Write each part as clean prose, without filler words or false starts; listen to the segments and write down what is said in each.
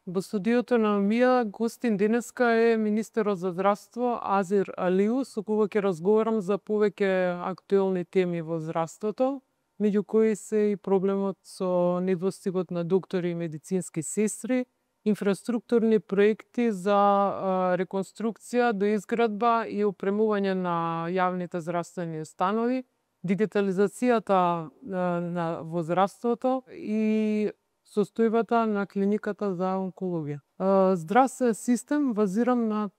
Во студиото на Мија гостин денеска е министерот за здравство Азир Алиу, со кого ќе разговарам за повеќе актуелни теми во здравството, меѓу кои се и проблемот со недостигот на доктори и медицински сестри, инфраструктурни проекти за реконструкција, доизградба и опремување на јавните здравствени установи, дигитализацијата во здравството и состојбата на клиниката за онкологија. Здравствен систем базиран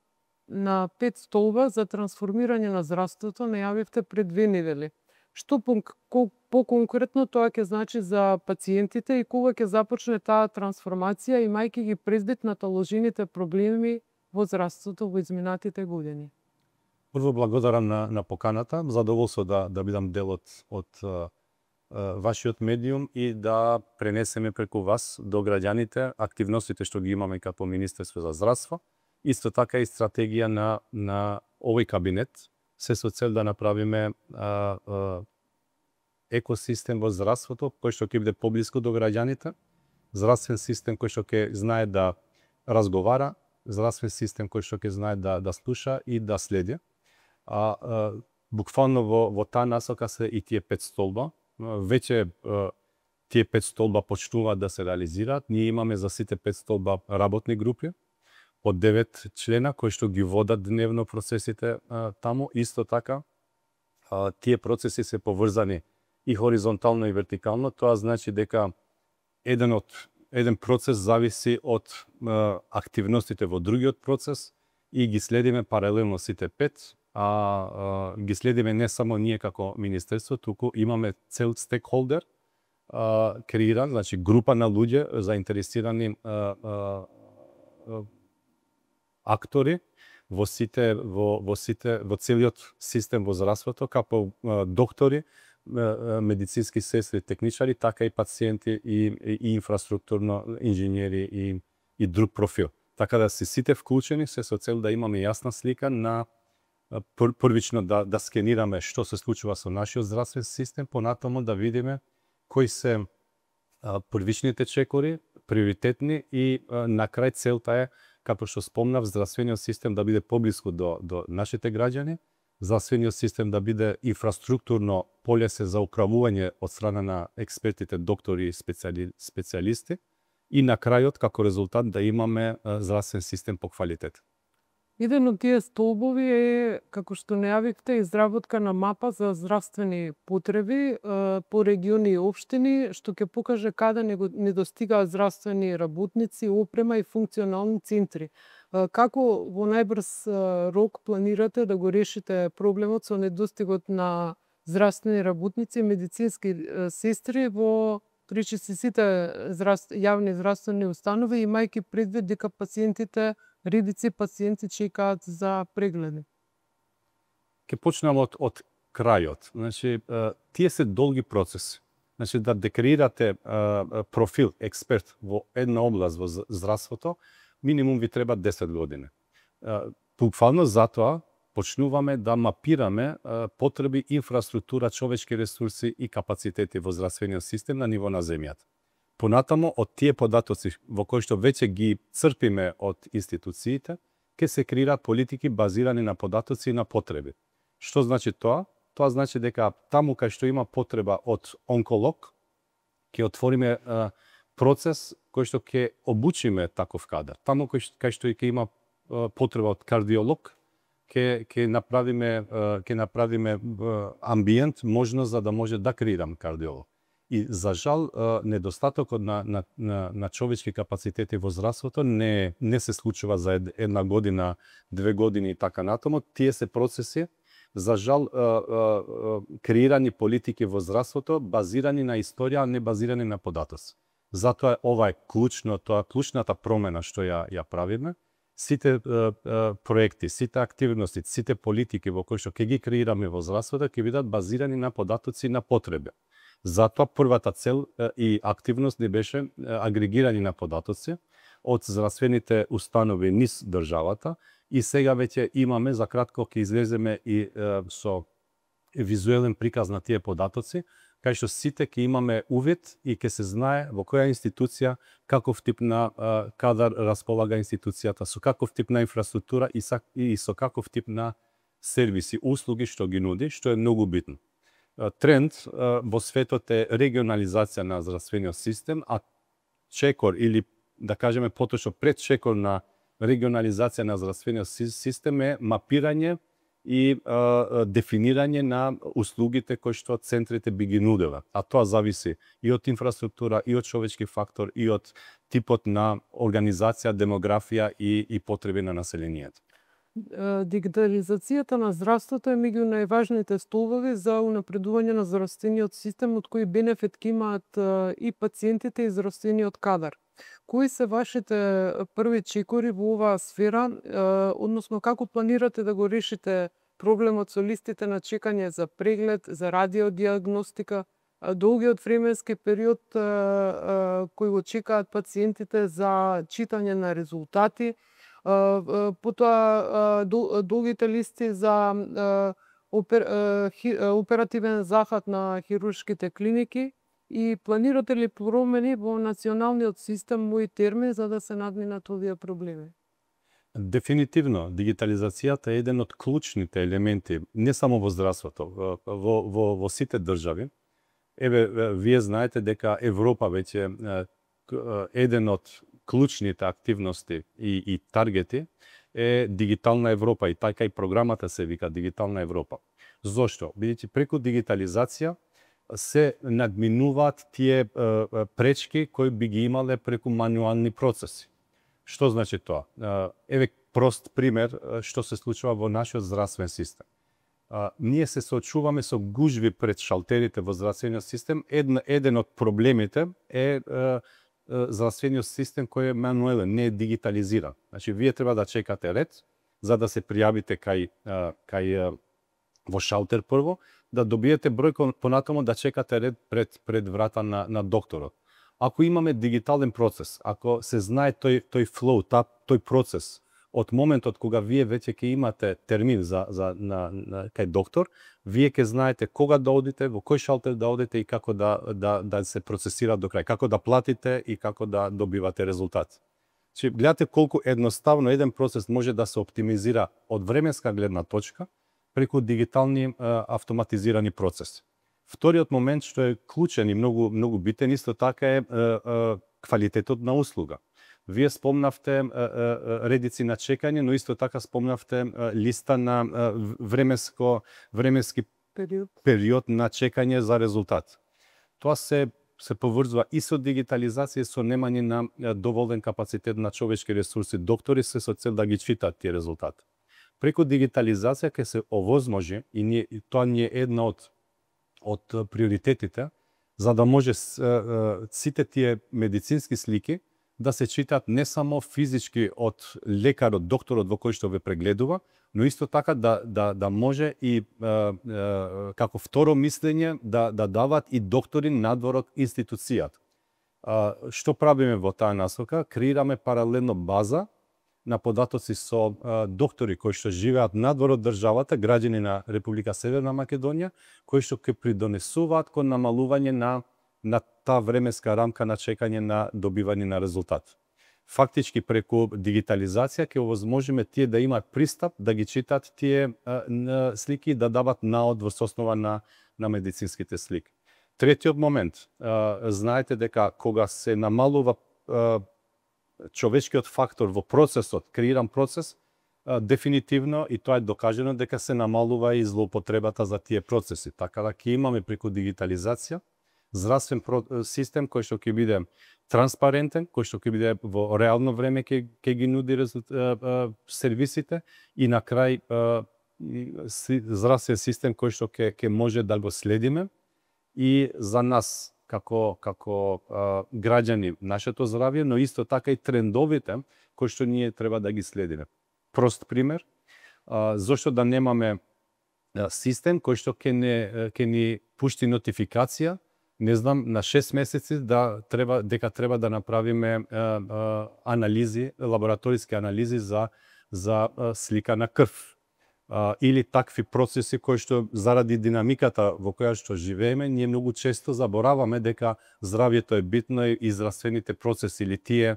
на 5 столба за трансформирање на здравството најавивте пред 2 недели. Што по-конкретно тоа ќе значи за пациентите и кога ќе започне таа трансформација, имајќи ги предвид наталожените проблеми во здравството во изминатите години? Прво благодарам на поканата, задоволство да бидам дел од вашиот медиум и да пренесеме преку вас до граѓаните активностите што ги имаме како Министерство за здравство, исто така и стратегија на овој кабинет, се со цел да направиме екосистем во здравството кој што ќе биде поблиску до граѓаните, здравствен систем кој што ќе знае да разговара, здравствен систем кој што ќе знае да слуша и да следи. Буквално во таа насока се и тие 5 столба. Веќе тие 5 столба почнуваат да се реализираат. Ние имаме за сите 5 столба работни групи од 9 члена кои што ги водат дневно процесите таму. Исто така, тие процеси се поврзани и хоризонтално и вертикално. Тоа значи дека еден процес зависи од активностите во другиот процес и ги следиме паралелно сите 5. Ги следиме не само ние како министерство, туку имаме цел стейкхолдер креиран, значи група на луѓе заинтересирани актори во целиот систем во здравството, како доктори, медицински сестри, техничари, така и пациенти и инфраструктурно инженери и друг профил. Така да сите вклучени се со цел да имаме јасна слика на првично да скенираме што се случува со нашиот здравствен систем, понатаму да видиме кои се првичните чекори, приоритетни и на крај целта е, како што спомнав, здравствениот систем да биде поблиску до нашите граѓани, здравствениот систем да биде инфраструктурно полесе за управување од страна на експертите, доктори и специјалисти и на крајот како резултат да имаме здравствен систем по квалитет. Еден од тие столбови е, како што најавивте, изработка на мапа за здравствени потреби по региони и општини, што ќе покаже каде недостигаат здравствени работници, опрема и функционални центри. Како во најбрз рок планирате да го решите проблемот со недостигот на здравствени работници и медицински сестри во речиси сите јавни здравствени установи, имајќи предвид дека редици пациенти чекаат за прегледи? Ке почнам од крајот. Значи, тие се долги процеси. Значи, да декреирате профил експерт во една област во здравството, минимум ви треба 10 години. Буквално затоа почнуваме да мапираме потреби, инфраструктура, човечки ресурси и капацитети во здравствениот систем на ниво на земјата. Понатамо, од тие податоци во кои што веќе ги црпиме од институциите, ќе се креираат политики базирани на податоци и на потреби. Што значи тоа? Тоа значи дека таму кај што има потреба од онколог, ќе отвориме процес кој што ќе обучиме таков кадар. Таму кај што ќе има потреба од кардиолог, ќе направиме амбиент, можност за да може да креирам кардиолог. И за жал недостатокот на човечки капацитети во здравството не се случува за една година, 2 години и така натаму. Тие се процеси, за жал, креирани политики во здравството базирани на историја, а не базирани на податоци. Затоа ова е клучната промена што ја правиме. Сите проекти, сите активности, сите политики во кои што ќе ги креираме во здравството ќе бидат базирани на податоци и на потреби. Затоа првата цел и активност ни беше агрегирање на податоци од здравствените установи низ државата и сега веќе имаме, за кратко ќе излеземе и со визуелен приказ на тие податоци, кај што сите ќе имаме увид и ќе се знае во која институција, каков тип на кадар располага институцијата, со каков тип на инфраструктура и со каков тип на сервиси, услуги што ги нуди, што е многу битно. Тренд во светот е регионализација на здравствениот систем, а чекор или да кажеме поточно предчекор на регионализација на здравствениот систем е мапирање и дефинирање на услугите кои што центрите би ги нудела. А тоа зависи и од инфраструктура, и од човечки фактор, и од типот на организација, демографија и потреби на населението. Дигитализацијата на здравството е меѓу најважните столбови за унапредување на здравствениот систем, од кој бенефит ќе имаат и пациентите и здравствениот кадар. Кои се вашите први чекори во оваа сфера, односно како планирате да го решите проблемот со листите на чекање за преглед, за радиодиагностика, долгиот временски период кој го чекаат пациентите за читање на резултати, потоа долгите листи за оперативен захват на хируршките клиники и планирате ли промени во националниот систем мој термин за да се надминат овие проблеми? Дефинитивно, дигитализацијата е еден од клучните елементи, не само во здравството, во сите држави. Вие знаете дека Европа веќе еден од клучните активности и таргети е Дигитална Европа и така и програмата се вика Дигитална Европа. Зошто? Бидејќи преку дигитализација се надминуваат тие пречки кои би ги имале преку мануални процеси. Што значи тоа? Еве прост пример што се случува во нашиот здравствен систем. Ние се соочуваме со гужви пред шалтерите во здравствениот систем. Еден од проблемите е здравствениот систем кој е мануелен, не е дигитализиран. Значи, вие треба да чекате ред за да се пријавите кај во шалтер прво, да добиете број понатаму да чекате ред пред врата на докторот. Ако имаме дигитален процес, ако се знае тој флоу, тој процес, од моментот кога вие веќе ќе имате термин кај доктор, вие ќе знаете кога да одите, во кој шалтер да одите и како да се процесира до крај, како да платите и како да добивате резултат. Значи, гледате колку едноставно еден процес може да се оптимизира од временска гледна точка преку дигитални автоматизирани процеси. Вториот момент што е клучен и многу битен исто така е квалитетот на услуга. Вие спомнавте редици на чекање, но исто така спомнавте листа на временски период на чекање за резултат. Тоа се поврзува и со дигитализација и со немање на доволен капацитет на човечки ресурси. Доктори се со цел да ги читат тие резултати. Преку дигитализација ќе се овозможи и тоа ни е една од приоритетите, за да може сите тие медицински слики да се читат не само физички од лекарот, докторот во кој што ве прегледува, но исто така да може и како второ мислење да дават и доктори надвор од институцијата. Што правиме во таа насока? Креираме паралелно база на податоци со доктори кои што живеат надвор од државата, граѓани на Република Северна Македонија, кои што ќе придонесуваат кон намалување на таа временска рамка на чекање на добивање на резултат. Фактички преку дигитализација ќе овозможиме тие да имаат пристап да ги читат тие слики и да дават наод во основа на медицинските слики. Третиот момент, знаете дека кога се намалува човечкиот фактор во процесот, креиран процес, дефинитивно и тоа е докажено дека се намалува и злоупотребата за тие процеси. Така да ќе имаме преку дигитализација здравствен систем кој што ќе биде транспарентен, кој што ќе биде во реално време ќе ги нуди сервисите и на крај здравствен систем кој што ќе може да го следиме и за нас како граѓани нашето здравје, но исто така и трендовите кои што ние треба да ги следиме. Прост пример, зошто да немаме систем кој што ќе ни пушти нотификација, не знам, на 6 месеци дека треба да направиме анализи, лабораториски анализи за слика на крв. или такви процеси кои што заради динамиката во која што живееме, ние многу често забораваме дека здравјето е битно и здравствените процеси или тие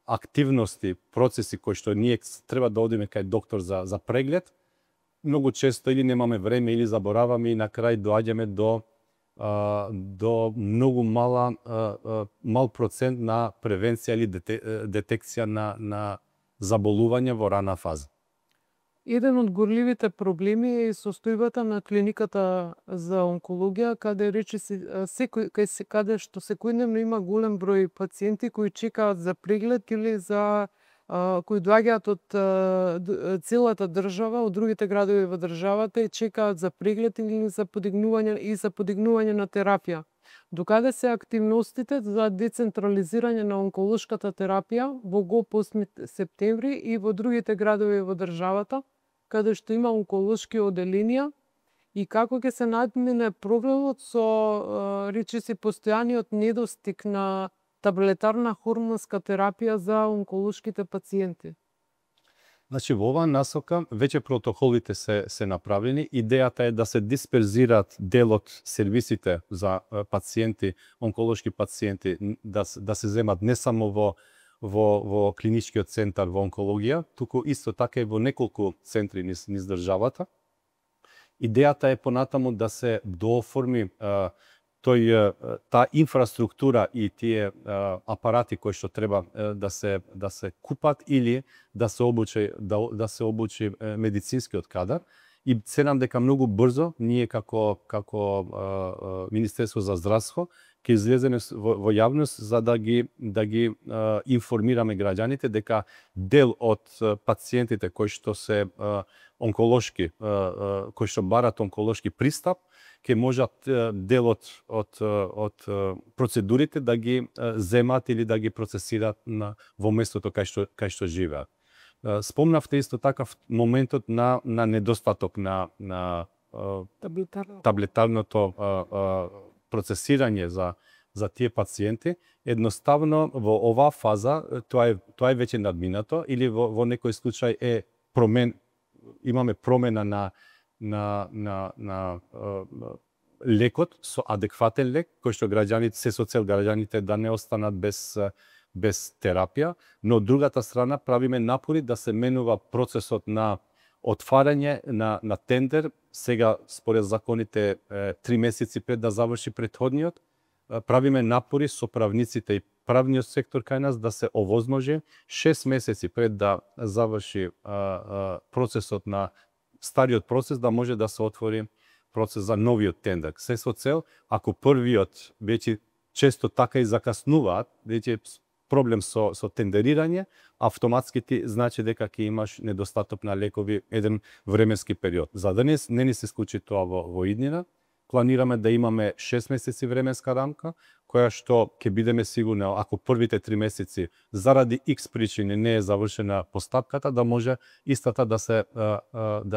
активности, процеси кои што ние треба да одиме кај доктор за преглед, многу често или немаме време или забораваме и на крај доаѓаме до многу мал процент на превенција или детекција на заболување во рана фаза. Еден од горливите проблеми е состојбата на клиниката за онкологија, каде речиси каде што секојдневно има голем број пациенти кои чекаат за преглед или кои доаѓаат од целата држава, од другите градови во државата и чекаат за преглед или за подигнување на терапија. Докаде се активностите за децентрализирање на онколошката терапија во ГОП 8 септември и во другите градови во државата, каде што има онколошки оделенија, и како ќе се надмине проблемот со речиси постојаниот недостиг на таблетарна хормонска терапија за онколошките пациенти? Значи, во оваа насока веќе протоколите се направени. Идејата е да се дисперзираат дел од сервисите за пациенти, онколошки пациенти, да се земат не само во клиничкиот центар во онкологија, туку исто така и во неколку центри низ државата. Идејата е понатаму да се дооформи таа инфраструктура и тие апарати кои што треба да се купат или да се обучи медицинскиот кадар. И се надам дека многу брзо ние како Министерство за здравство ќе излеземе во јавност за да ги информираме граѓаните дека дел од пациентите кои што се онколошки, кои што барат онколошки пристап, ќе можат дел од процедурите да ги земат или да ги процесираат во местото кај што живеат. Спомнавте исто така моментот на недостаток на таблетарното процесирање за тие пациенти. Едноставно во оваа фаза тоа е веќе надминато или во некој случај имаме промена на лекот со адекватен лек, кој што граѓаните се со цел граѓаните да не останат без терапија, но од другата страна правиме напори да се менува процесот на отварање на тендер, сега според законите 3 месеци пред да заврши претходниот, правиме напори со правниците и правниот сектор кај нас да се овозможи 6 месеци пред да заврши процесот на стариот процес, да може да се отвори процес за новиот тендер. Се со цел, ако првиот веќе често така и закаснуваат, веќе проблем со тендерирање, автоматски ти значи дека ќе имаш недостаток на лекови еден временски период. За да не ни се случи тоа во иднина, планираме да имаме 6 месеци временска рамка, која што ќе бидеме сигурни, ако првите 3 месеци заради X причини не е завршена постапката, да може истата да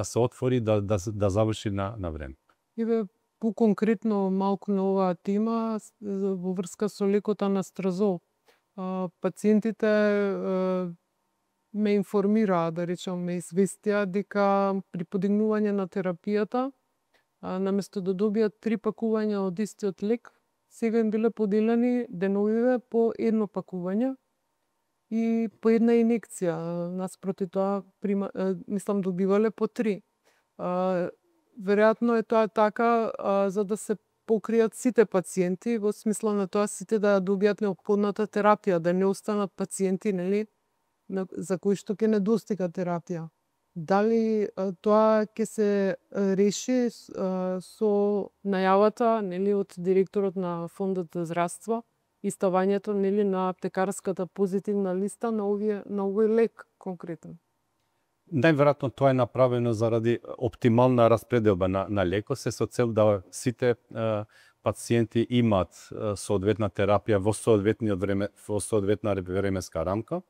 се отвори, да заврши на време. Еве поконкретно малку на оваа тема во врска со лекот анастразол. Пациентите ме информираа, да речам, ме известија дека при подигнување на терапијата, наместо да добијат 3 пакувања од истиот лек, сега им биле поделени деновиве по едно пакување и по една инекција. Наспроти тоа, добивале по 3. Веројатно е тоа така за да се покријат сите пациенти, во смисла на тоа сите да добијат неопходната терапија, да не останат пациенти, нели, за кои што ќе недостига терапија. Дали тоа ќе се реши со најавата, нели, од директорот на Фондот за здравство и ставањето, нели, на аптекарската позитивна листа на овој лек конкретно? Најверојатно тоа е направено заради оптимална распределба на лекот, се со цел да сите пациенти имаат соодветна терапија во соодветна временска рамка.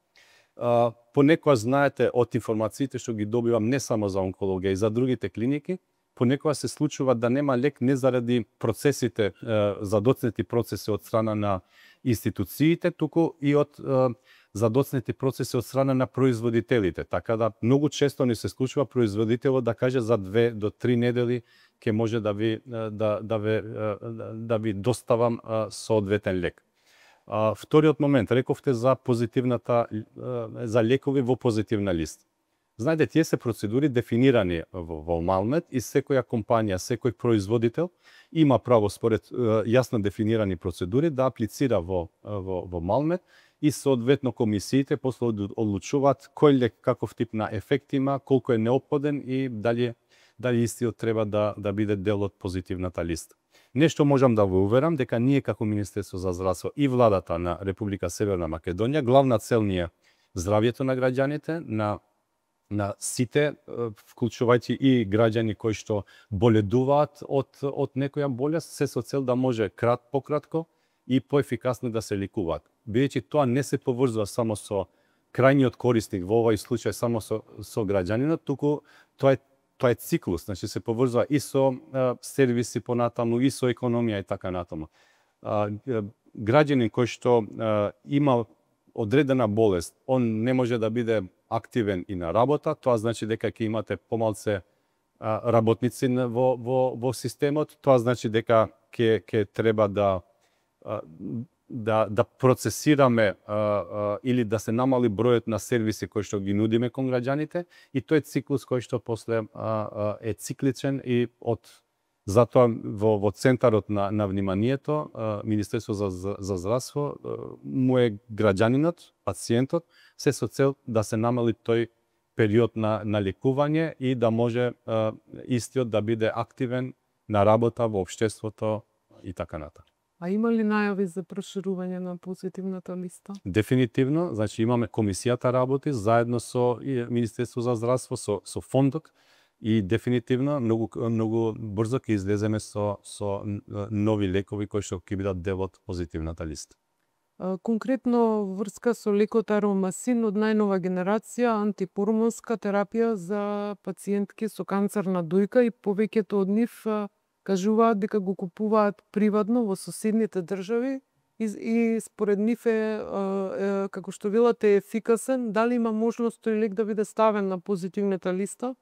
Понекогаш знаете од информациите што ги добивам не само за онкологија и за другите клиники, понекогаш се случува да нема лек не заради процесите, задоцнети процеси од страна на институциите, туку и од задоцнети процеси од страна на производителите. Така да многу често не се случува производителот да каже за 2 до 3 недели ќе може да ви доставам соодветен лек. Вториот момент, рековте за позитивната за лекови во позитивна листа. Знаете, тие се процедури дефинирани во Малмед и секоја компанија, секој производител има право според јасно дефинирани процедури да аплицира во Малмед и соодветно комисиите после одлучуваат кој лек каков тип на ефект има, колку е неопходен и дали истиот треба да биде дел од позитивната листа. Нешто можам да ве уверам дека ние како Министерство за здравство и владата на Република Северна Македонија, главна цел ни е здравјето на граѓаните, на сите, вклучувајќи и граѓани кои што боледуваат од некоја болест, се со цел да може пократко и поефикасно да се лекуваат. Бидејќи тоа не се поврзува само со крајниот корисник, во овој случај само со граѓанинот, туку тоа е циклус, значи се поврзува и со сервиси понатаму, и со економија и така натаму. Граѓанин кој што има одредена болест, он не може да биде активен и на работа, тоа значи дека ќе имате помалце работници во системот, тоа значи дека ќе треба да процесираме или да се намали бројот на сервиси кои што ги нудиме кон граѓаните, и тој е циклус кој што после е цикличен и затоа во центарот на вниманието Министерство за здравство му е граѓанинот, пациентот, се со цел да се намали тој период на лекување и да може истиот да биде активен на работа во општеството и така натаму. А има ли најави за проширување на позитивната листа? Дефинитивно, значи имаме комисијата работи заедно со Министерство за здравство, со фондот, и дефинитивно многу брзо ќе излеземе со нови лекови кои што ќе бидат дел од позитивната листа. Конкретно врска со лекот Аромасин од најнова генерација, антигормонска терапија за пациентки со канцер на дојка, и повеќето од нив кажуваат дека го купуваат приватно во соседните држави и според нив како што велат, е ефикасен. Дали има можност тој лек да биде ставен на позитивната листа,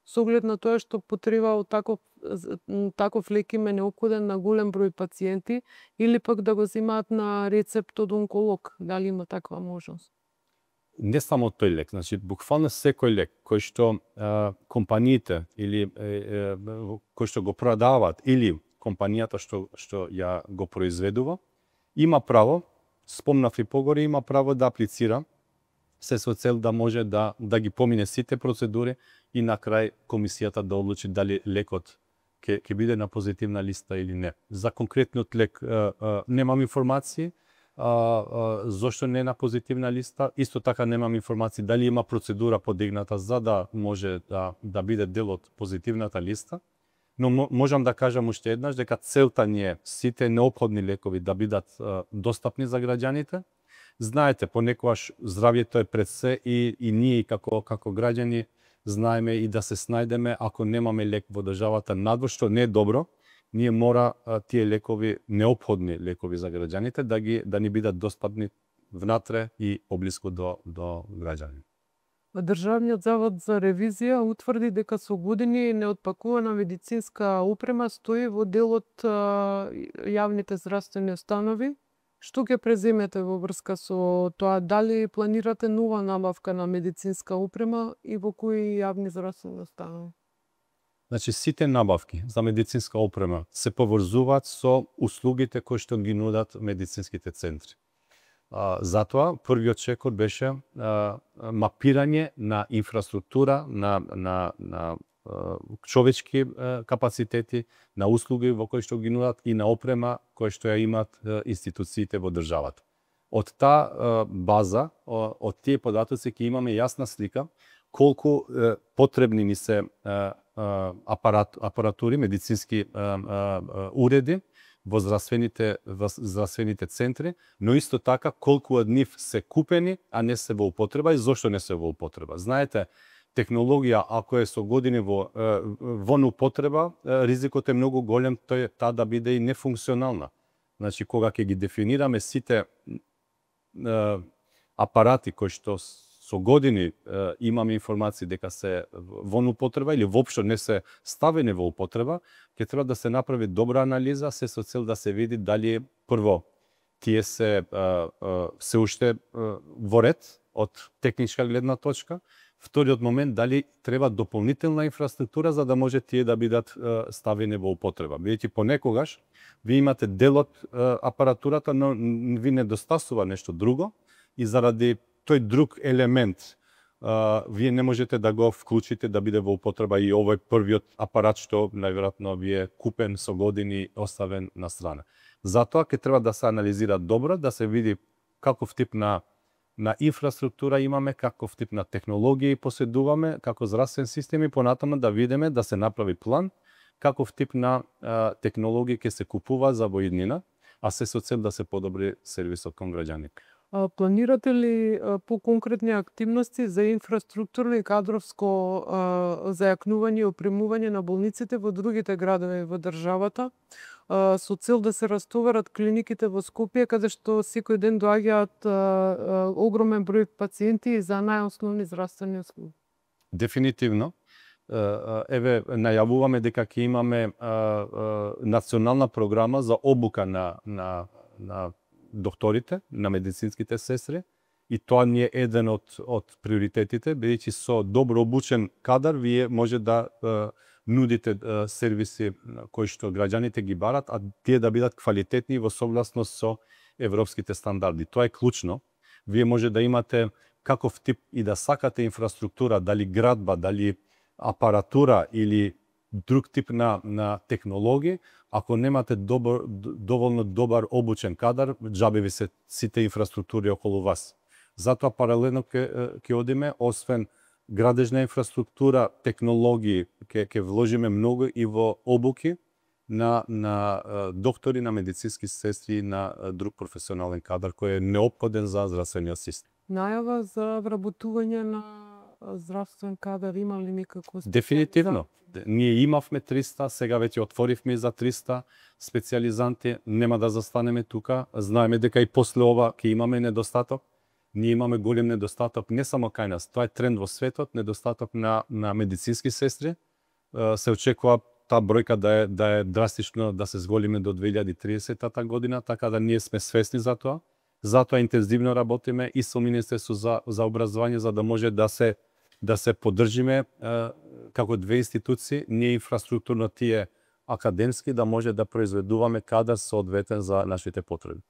со оглед на тоа што потреба од таков лек им е неопходен на голем број пациенти, или пак да го земаат на рецепт од онколог? Дали има таква можност? Не само тој лек, значи буквално секој лек кој што компаниите или кој што го продаваат или компанијата што ја го произведува, има право, спомнав и погоре, има право да аплицира, се со цел да може да ги помине сите процедури и на крај комисијата да одлучи дали лекот ќе биде на позитивна листа или не. За конкретниот лек немам информации зошто не е на позитивна листа. Исто така немам информации дали има процедура подигната за да може да биде дел од позитивната листа. Но можам да кажам уште еднаш дека целта ни е сите неопходни лекови да бидат достапни за граѓаните. Знаете, понекогаш здравјето е пред се и ние како граѓани знаеме и да се снајдеме ако немаме лек во државата надвор, што не е добро. Ние мора тие лекови, неопходни лекови за граѓаните, да ни бидат достапни внатре и поблиску до граѓани. Државниот завод за ревизија утврди дека со години неотпакувана медицинска опрема стои во дел од јавните здравствени установи. Што ќе преземете во врска со тоа? Дали планирате нова набавка на медицинска опрема и во кои јавни здравствени установи? Значи, сите набавки за медицинска опрема се поврзуваат со услугите кои што ги нудат медицинските центри. Затоа, првиот чекор беше мапирање на инфраструктура, на човечки капацитети, на услуги во кои што ги нудат и на опрема кои што ја имаат институциите во државата. Од таа база, од тие податоци ќе имаме јасна слика колку потребни ни се апаратури, медицински уреди во здравствените центри, но исто така колку од нив се купени, а не се во употреба, и зошто не се во употреба. Знаете, технологија ако е со години во употреба, ризикот е многу голем таа да биде и нефункционална. Значи, кога ќе ги дефинираме сите апарати кои што со години имаме информации дека се во употреба или воопшто не се ставени во употреба, ќе треба да се направи добра анализа се со цел да се види дали прво тие се уште во ред од техничка гледна точка. Вториот момент, дали треба дополнителна инфраструктура за да може тие да бидат ставени во употреба. Бидејќи понекогаш ви имате дел од апаратурата, но ви недостасува нешто друго и заради тој друг елемент вие не можете да го вклучите да биде во употреба и овој првиот апарат што најверојатно ви е купен со години оставен на страна. Затоа ќе треба да се анализира добро, да се види каков тип на инфраструктура имаме, каков тип на технологии поседуваме, како здравствен систем и понатаму да видиме да се направи план каков тип на технологии ќе се купува за во иднина, а се со цел да се подобри сервисот кон граѓаните. Планирате ли поконкретни активности за инфраструктурно и кадровско зајакнување и опремување на болниците во другите градови во државата, со цел да се растоварат клиниките во Скопје, каде што секој ден доаѓаат огромен број пациенти за најосновни здравствени услуги? Дефинитивно. Еве, најавуваме дека ќе имаме национална програма за обука на докторите, на медицинските сестри, и тоа ни е еден од приоритетите, бидејќи со добро обучен кадар вие може да нудите сервиси кои што граѓаните ги барат, а тие да бидат квалитетни во согласност со европските стандарди. Тоа е клучно. Вие може да имате каков тип и да сакате инфраструктура, дали градба, дали апаратура или друг тип на технологии, ако немате доволно добар обучен кадар, џабе ви се сите инфраструктури околу вас. Затоа паралелно ќе одиме, освен градежна инфраструктура, технологии, ќе вложиме многу и во обуки на доктори, на медицински сестри и на друг професионален кадар кој е неопходен за здравствениот систем. Најава за вработување на здравствен кадар има ли никако? Дефинитивно. Ние имавме 300, сега веќе отворивме за 300 специјализанти, нема да застанеме тука. Знаеме дека и после ова ќе имаме недостаток. Ние имаме голем недостаток не само кај нас, тоа е тренд во светот, недостаток на медицински сестри. Се очекува таа бројка да е драстично да се зголеми до 2030 година, така да ние сме свесни за тоа. Затоа интензивно работиме и со Министерство за образование за да може да се поддржиме како две институции, ние инфраструктурно тие академски да може да произведуваме кадар соодветен за нашите потреби.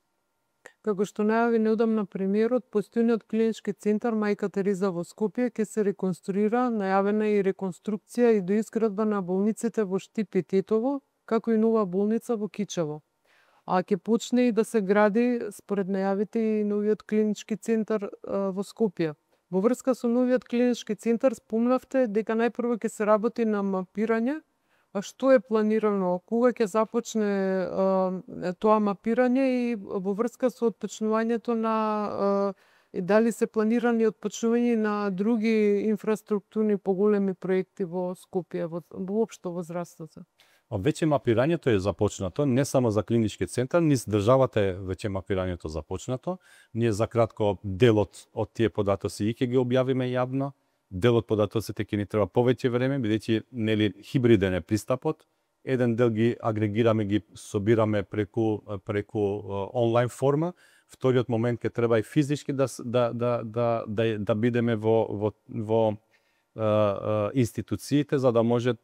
Како што најави неодамна премиерот, постојниот клинички центар Мајка Тереза во Скопје ќе се реконструира, најавена и реконструкција и доизградба на болниците во Штип и Тетово, како и нова болница во Кичево. А ќе почне и да се гради, според најавите, и новиот клинички центар во Скопје. Во врска со новиот клинички центар спомнавте дека најпрво ќе се работи на мапирање. А што е планирано? Кога ќе започне тоа мапирање и во врска со отпочнувањето на и дали се планирани отпочнување на други инфраструктурни поголеми проекти во Скопје, воопшто во здравството? Веќе мапирањето е започнато, не само за клинички центар, низ државата е веќе мапирањето започнато. Ние за кратко делот од тие податоци и ќе ги објавиме јавно. Дел од податоците ќе ни треба повеќе време, бидејќи нели хибриден е пристапот. Еден дел ги агрегираме, ги собираме преку онлайн форма. Вториот момент ќе треба и физички да бидеме во институциите за да може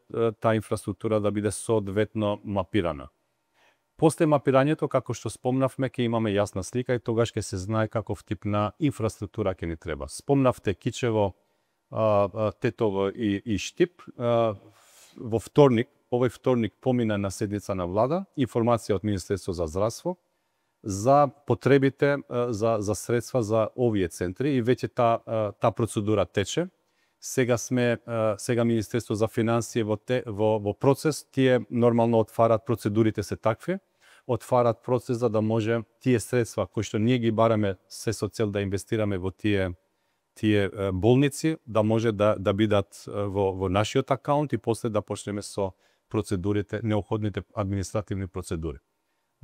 таа инфраструктура да биде соодветно мапирана. После мапирањето, како што спомнавме, ќе имаме јасна слика и тогаш ќе се знае каков тип на инфраструктура ќе ни треба. Спомнавте Кичево, Тетово и Штип. Во вторник, овој вторник помина на седница на влада информација од Министерство за здравство за потребите за средства за овие центри и веќе таа процедура тече. Сега Министерство за финансии во процес, тие нормално отварат, процедурите се такви, отварат процес за да може тие средства кои што ние ги бараме се со цел да инвестираме во тие болници, да може да бидат во нашиот акаунт и после да почнеме со процедурите, неопходните административни процедури.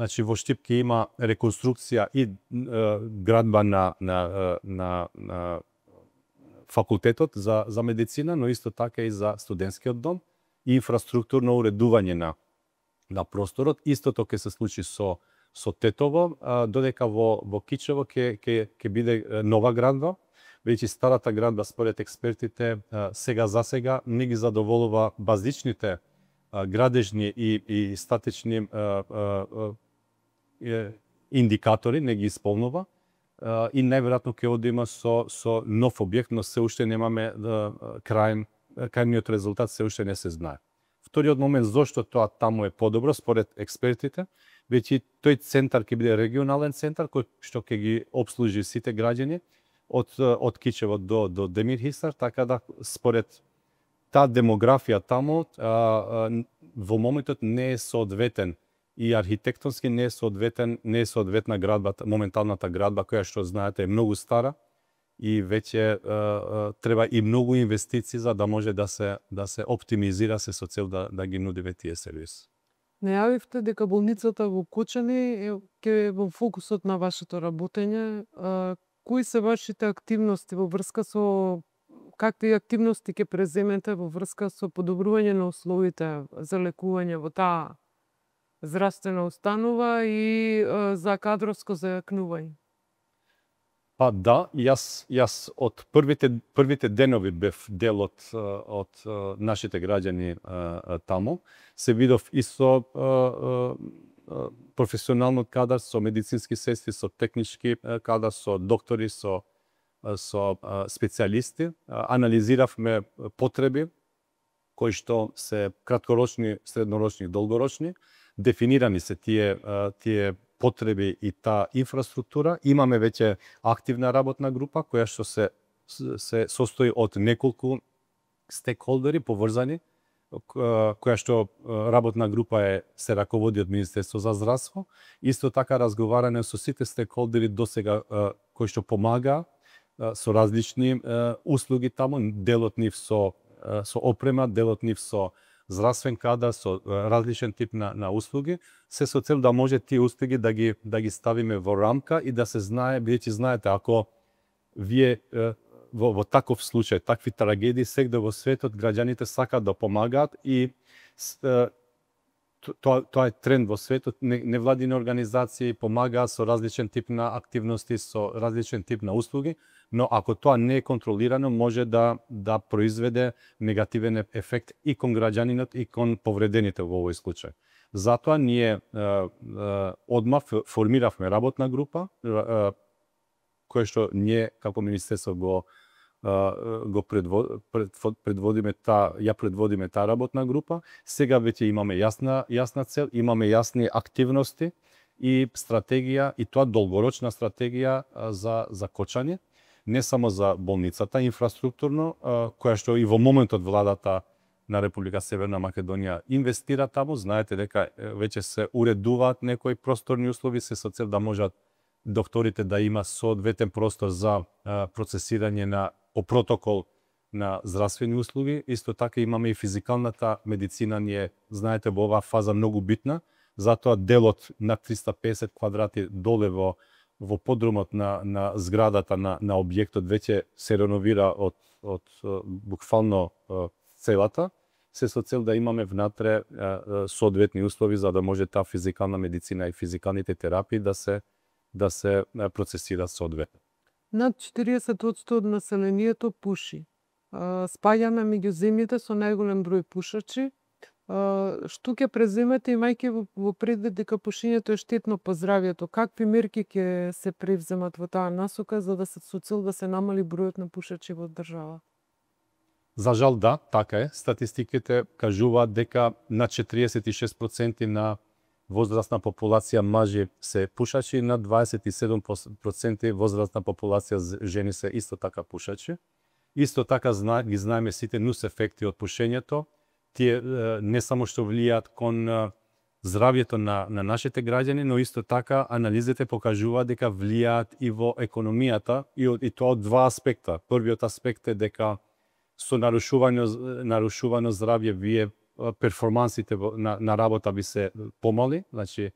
Значи во Штип ќе има реконструкција и градба на факултетот за медицина, но исто така и за студентскиот дом и инфраструктурно уредување на просторот. Истото ќе се случи со Тетово, додека во Кичево ќе биде нова градба. Веќе старата градба според експертите сега за сега не ги задоволува базичните градежни и статични индикатори, не ги исполнува и најверојатно ќе одиме со нов објект, но се уште немаме крајниот резултат, се уште не се знае. Вториот момент зошто тоа таму е подобро според експертите, веќе тој центар ќе биде регионален центар кој што ќе ги обслужи сите граѓани од Кичево до Демир Хисар, така да според таа демографија таму во моментот не е соодветен и архитектонски не е соодветна градбата, моменталната градба која што знаете е многу стара и веќе треба и многу инвестиции за да може да се оптимизира се со цел да ги нудиме тие сервиси. Најавивте дека болницата во Кочани ќе е во фокусот на вашето работење. Кои се вашите активности во врска со какви активности ќе преземете во врска со подобрување на условите за лекување во таа здравствена установа и за кадровско зајакнување? Па да, јас од првите денови бев дел од нашите граѓани таму. Се видов и со професионалниот кадар, со медицински сестри, со технички кадар, со доктори, со специјалисти. Анализиравме потреби кои што се краткорочни, среднорочни и долгорочни. Дефинирани се тие потреби и таа инфраструктура. Имаме веќе активна работна група која што се состои од неколку стейкхолдери поврзани, која што работна група се раководи од Министерство за здравство. Исто така разговараме со сите стейкхолдери досега кои што помагаа со различни услуги таму, делот нив со опрема, делот нив со здравствен кадар, со различен тип на услуги, се со цел да може тие услуги да ги ставиме во рамка и да се знае, бидејќи знаете, ако вие во таков случај, такви трагедии сегде во светот, граѓаните сакаат да помагаат и тоа е тренд во светот, невладини организации помагаат со различен тип на активности, со различен тип на услуги, но ако тоа не е контролирано, може да произведе негативен ефект и кон граѓанинот и кон повредените во овој случај. Затоа ние одма формиравме работна група, која што ние како министерство предводиме таа работна група. Сега веќе имаме јасна цел, имаме јасни активности и стратегија, и тоа долгорочна стратегија за Кочани, не само за болницата инфраструктурно, која што и во моментот владата на Република Северна Македонија инвестира таму. Знаете дека веќе се уредуваат некои просторни услови се со цел да можат докторите да има соодветен простор за процесирање по протокол на здравствени услуги. Исто така имаме и физикалната медицина, ние знаете во оваа фаза многу битна, затоа делот на 350 квадрати доле во подрумот на зградата на објектот веќе се реновира од буквално целата, се со цел да имаме внатре соодветни услови за да може таа физикална медицина и физикалните терапии да се процесираат соодветно. Над 40% од населението пуши. Спаѓаме меѓу земјите со најголем број пушачи. Што ќе преземете имајќи во предвид дека пушењето е штетно по здравјето? Какви мерки ќе се превземат во таа насока за да се со цел да се намали бројот на пушачи во држава? За жал да, така е. Статистиките кажуваат дека на 46% на возрастна популација мажи се пушачи, на 27% возрастна популација жени се исто така пушачи. Исто така ги знаеме сите нус ефекти од пушењето. Тие не само што влијаат кон здравјето на нашите граѓани, но исто така анализите покажуваат дека влијаат и во економијата и тоа од два аспекта. Првиот аспект е дека со нарушувано здравје вие перформансите на работа би се помали, значи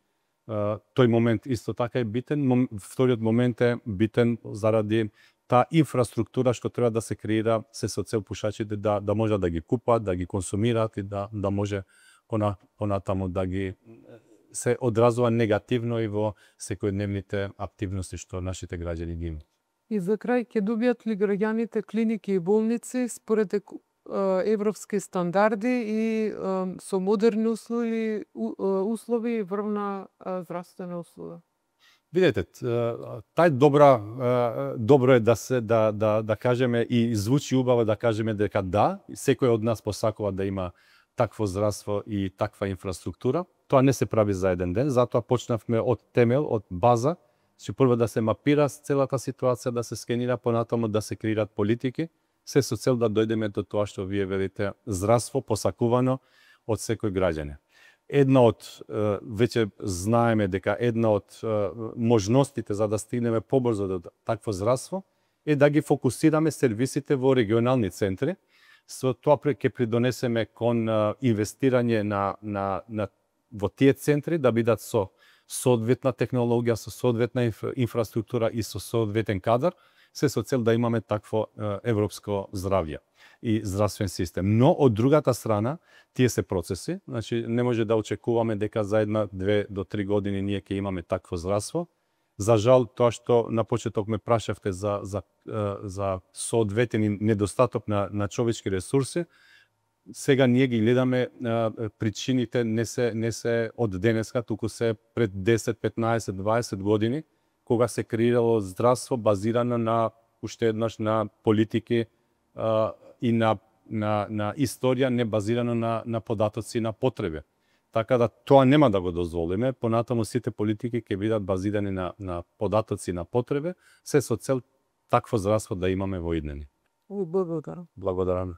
тој момент исто така е битен. Вториот момент е битен заради таа инфраструктура што треба да се креира се со цел пушачите да можат да ги купат, да ги консумираат и да може понатаму да ги се одразува негативно и во секојдневните активности што нашите граѓани ги имаат. И за крај, ќе добијат ли граѓаните клиники и болници според европски стандарди и со модерни услови и врвна здравствена услуга? Видете, тај добро е да кажеме и звучи убаво да кажеме дека да, секој од нас посакува да има такво здравство и таква инфраструктура. Тоа не се прави за еден ден, затоа почнавме од темел, од база, че прво да се мапира целата ситуација, да се скенира, понатаму да се креират политики, се со цел да дојдеме до тоа што вие велите, здравство посакувано од секој граѓанин. Една од, веќе знаеме дека една од можностите за да стигнеме побрзо до такво здравство е да ги фокусираме сервисите во регионални центри. Со тоа ќе придонесеме кон инвестирање во тие центри да бидат со соодветна технологија, со соодветна инфраструктура и со соодветен кадар, се со цел да имаме такво европско здравје и здравствен систем. Но од другата страна, тие се процеси, значи не може да очекуваме дека за 1-2 до 3 години ние ќе имаме такво здравство. За жал, тоа што на почеток ме прашавте за соодветен недостаток на човечки ресурси, сега ние ги гледаме причините не се од денеска, туку се пред 10, 15, 20 години, кога се креирало здравство базирано на уште еднаш на политики и на историја, не базирано на податоци на потреби. Така да тоа нема да го дозволиме, понатаму сите политики ќе бидат базирани на податоци на потреби, се со цел такво здравство да имаме во иднини. Благодарам. Благодарам.